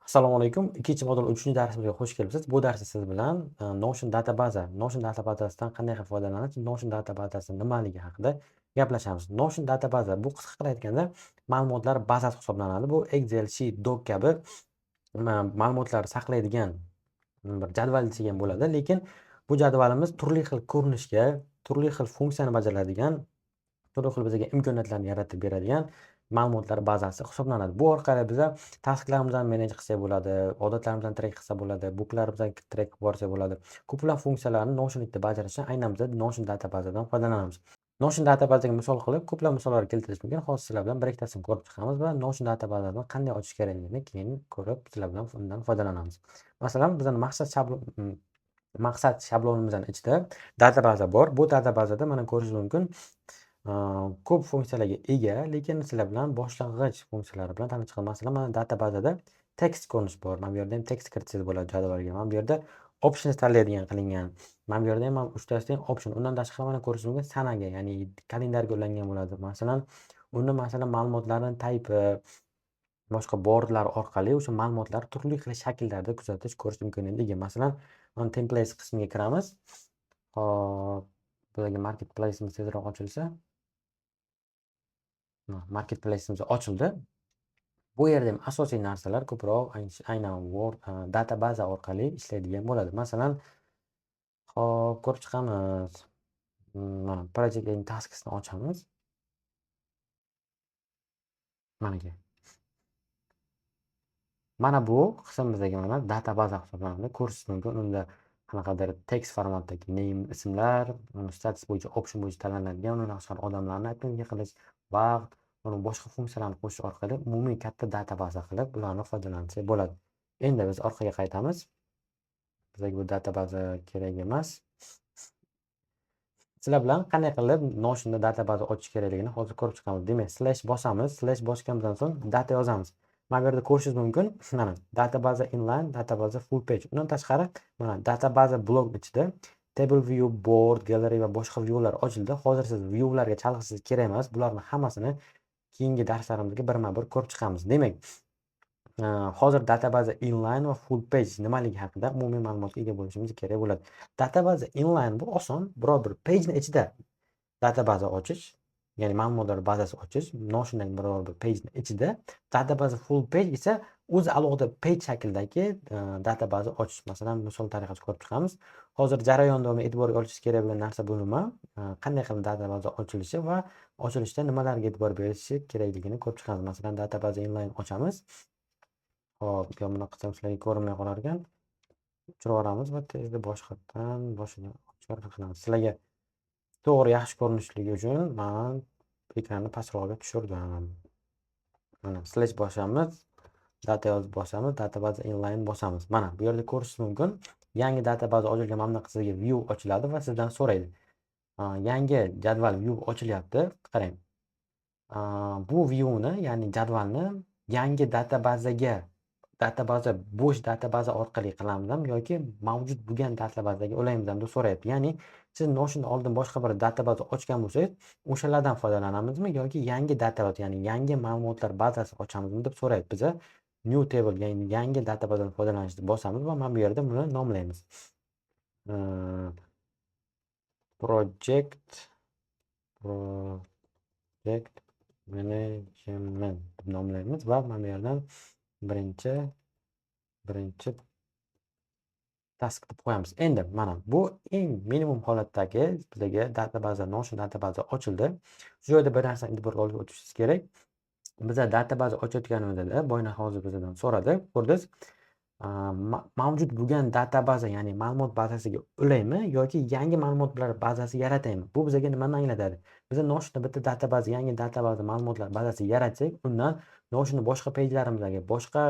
Assalomu alaykum. Ikkinchi modul 3-darsimizga xush kelibsiz. Bu darsda siz bilan Notion databaza, Notion databazasidan qanday qilib foydalanish, Notion databazasi nimaligi haqida gaplashamiz. Notion databaza bu qisqa qilib aytganda ma'lumotlar bazasi hisoblanadi. Bu Excel, Sheet, Doc kabi ma'lumotlar saqlaydigan bir jadval desak ham bo'ladi. Lekin bu jadvalimiz turli xil ko'rinishga, turli xil funksiyani bajaradigan, turli xil bizga imkoniyatlarni yaratib beradigan ma'lumotlar bazasi hisoblanadi. Bu orqali biza tasklarimizni manage qilsak bo'ladi, odatlarimizni track qilsa bo'ladi, booklarimizni track qilib borsak bo'ladi. Ko'plab funksiyalarni Notion ichida bajarishni aynan biza Notion databazadan foydalanamiz. Notion databazaga misol qilib ko'plab misollar keltirish mumkin. Hozir sizlar bilan bir ikkitasini ko'rib chiqamiz va Notion databazasini qanday ochish kerakligini keyin ko'rib, sizlar bilan undan foydalanamiz. Masalan, bizani maqsad shablonimizning ichida databaza bor. Bu databazada mana ko'rishingiz mumkin, ko'p funksiyalarga ega, lekin sizlar bilan boshlang'ich funksiyalari bilan tanishib chiqamiz. Masalan, mana databazada tekst ko'rinish bor. Mana bu yerda ham tekst kiritsangiz bo'ladi jadvalga. Mana bu yerda options tanlaydigan qilingan. Mana bu yerda ham mana uchtasida ham option. Undan tashqari mana ko'rishingiz mumkin sanaga, ya'ni kalendarga ulangan bo'ladi. Masalan, uni masalan ma'lumotlarni type, boshqa boardlar orqali o'sha ma'lumotlarni turli xil shakllarda kuzatish, ko'rish imkoniyatiga ega. Masalan, mana templates qismiga kiramiz. Hop, bularga marketplace'imiz tezroq ochilsa. Marketplace'imiz ochildi. Bu yerda ham asosiy narsalar ko'proq aynan Word databaza orqali ishlaydigan bo'ladi. Masalan, hop, ko'rib chiqamiz. Mana project and tasks'ni ochamiz. Manaki. Mana bu qismimizdagi mana databaza hisoblanadi. Ko'rishingiz mumkin, unda qanaqadir tekst formatdagi name ismlar, status bo'yicha, option bo'yicha tanlanadigan, undan tashqari odamlarni adminga qilish, vaqt, uni boshqa funksiyalarni qo'shish orqali umumiy katta databaza qilib ularni foydalansak bo'ladi. Endi biz orqaga qaytamiz. Bizga bu databaza kerak emas. Sizlar bilan qanday qilib Notionda databaza ochish kerakligini hozir ko'rib chiqamiz. Demak, slash bosamiz. Slash bosganimizdan so'ng data yozamiz. Mana bu yerda ko'rishingiz mumkin. Mana databaza inline, databaza full page. Undan tashqari mana databaza blok ichida table view, board, gallery va boshqa viewlar ochildi. Hozir siz viewlarga chalg'ishingiz kerak emas. Bularni hammasini keyingi darslarimizga birma-bir ko'rib chiqamiz. Demak, hozir databaza inline va full page nimaligi haqida umumiy ma'lumotga ega bo'lishimiz kerak bo'ladi. Databaza inline bu oson, biror bir page ni ichida databaza ochish, ya'ni ma'lumotlar bazasi ochish, Notiondagi biror bir page ni ichida. Databaza full page esa o'zi alohida page shaklidagi databaza ochish. Masalan, misol tariqasida ko'rib chiqamiz. Hozir jarayon davomida e'tiborga olishingiz kerak bo'lgan narsa bu nima? Qanday qilib databaza ochilishi va ochilishda nimalarga e'tibor berishi kerakligini ko'rib chiqamiz. Masalan, databaza inline ochamiz. Hop, yo bunaqa qilsam sizlarga ko'rinmay qolar ekan. O'chirib yuboramiz va tezda boshqatdan boshidan ochishga harakat qilamiz. Sizlarga to'g'ri, yaxshi ko'rinishligi uchun man ekranni pastrog'iga tushirdim. Mana slash bosamiz, data yozib bosamiz, databaza inline bosamiz. Mana bu yerda ko'rishingiz mumkin. Yangi databaza ochilgan, mana bunaqa sizga view ochiladi va sizdan so'raydi. Yangi jadval view ochilyapti. Qarang. Bu viewni, ya'ni jadvalni yangi databazaga, databaza bo'sh databaza orqali qilamizmi yoki mavjud bo'lgan databazaga ulaymizmi deb so'rayapti. Ya'ni siz Notionda oldin boshqa bir databaza ochgan bo'lsangiz, o'shalardan foydalanamizmi yoki yangi databaza, ya'ni yangi ma'lumotlar bazasi ochamizmi deb so'rayapti. Biza new table, ya'ni yangi databazadan foydalanishni bosamiz va mana bu yerda buni nomlaymiz. Project management deb nomlaymiz va mana bu yerdan birinchi task deb qo'yamiz. Endi mana bu eng minimum holatdagi bizaga databaza, Notion databaza ochildi. Shu joyda bir narsani e'tiborga olib o'tishingiz kerak. Biza databaza ochayotganimizda boyna hozir bizdan so'radi, ko'rdingiz. Mavjud bo'lgan databaza, ya'ni ma'lumot bazasiga ulaymi yoki yangi ma'lumotlar bazasi yarataymi? Bu bizga nimani anglatadi? Biza Notionda bitta databaza, yangi databaza ma'lumotlar bazasi yaratsak, undan Notionni boshqa pejlarimizdagi, boshqa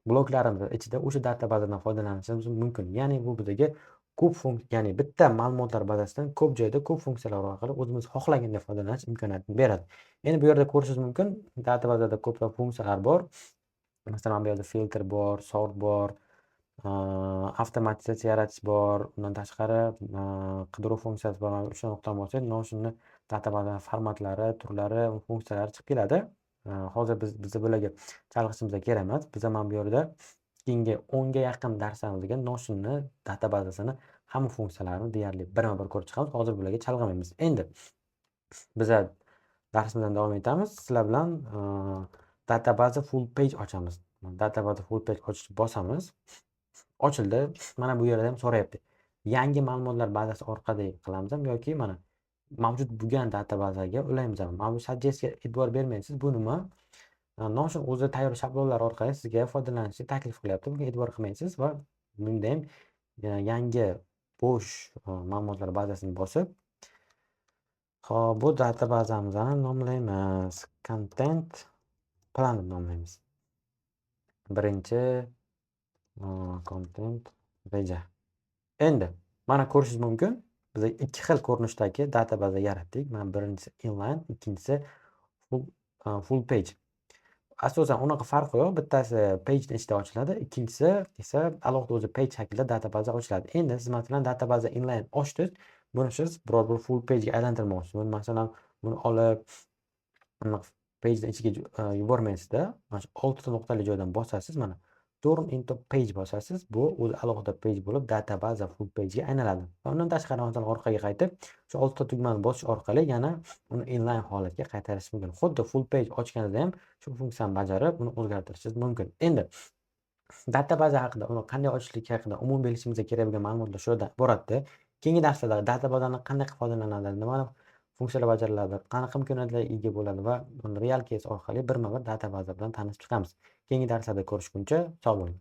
bloklarimiz ichida o'sha databazadan foydalanishimiz mumkin. Ya'ni bu bizga ko'p ya'ni bitta ma'lumotlar bazasidan ko'p joyda ko'p funksiyalar orqali o'zimiz xohlaganday foydalanish imkoniyatini beradi. Endi bu yerda ko'rishingiz mumkin, databazada ko'plab funksiyalar bor. Masalan, bu yerda filtr bor, sort bor, avtomatizatsiya yaratish bor. Undan tashqari qidiruv funksiyasi bor. Mana uchta nuqtani bossak, Notionni databaza formatlari, turlari, funksiyalari chiqib keladi. Hozir biz bularga chalg'ishimiz kerak emas. Biza mana bu yerda Keyingi 10 ga yaqin darslarimizga Notionni databazasini hamma funksiyalarini deyarli birma-bir ko'rib chiqamiz. Hozir bularga chalg'imaymiz. Endi biza darsimizdan davom etamiz. Sizlar bilan databaza full page ochamiz. Databaza full page ochishni bosamiz. Ochildi. Mana bu yerda ham so'rayapti. Yangi ma'lumotlar bazasi orqali qilamizmi yoki mana mavjud bo'lgan databazaga ulaymizmi? Mana bu suggestga e'tibor bermaysiz. Bu nima? Notion o'zi tayyor shablonlar orqali sizga foydalanishni taklif qilyapti. Bunga e'tibor qilmaysiz va bunda ham yangi bo'sh ma'lumotlar bazasini bosib, hop, bu databazamizni nomlaymiz. Content plan deb nomlaymiz. Birinchi content reja. Endi mana ko'rishingiz mumkin, biz ikki xil ko'rinishdagi databaza yaratdik. Mana birinchisi inline, ikkinchisi full page. Asosan unaqa farqi yo'q. Bittasi pageni ichida ochiladi, ikkinchisi esa alohida o'zi page shaklida databaza ochiladi. Endi siz, masalan, databaza inline ochdingiz, buni siz biror bir full pagega aylantirmoqchisiz. Buni, masalan, buni olib pageni ichiga yubormaysizda, mana shu oltita nuqtali joydan bosasiz, mana turn into page bosasiz, bu o'zi alohida page bo'lib databaza full pagega aylanadi. Va undan tashqari, masalan, orqaga qaytib, shu oltita tugmani bosish orqali yana uni inline holatga qaytarish mumkin. Xuddi full page ochganingizda ham shu funksiyani bajarib, uni o'zgartirishingiz mumkin. Endi databaza haqida, uni qanday ochishligi haqida umumiy bilishimizga kerak bo'lgan ma'lumotlar shu yerdan iboratdi. Keyingi darslarda databazani qanday qilib foydalanadi, nima funksiyalar bajariladi, qanaqa imkoniyatlarga ega bo'ladi va uni real case orqali birma-bir databaza bilan tanishib chiqamiz. Keyingi darslarda ko'rishguncha sog' bo'ling.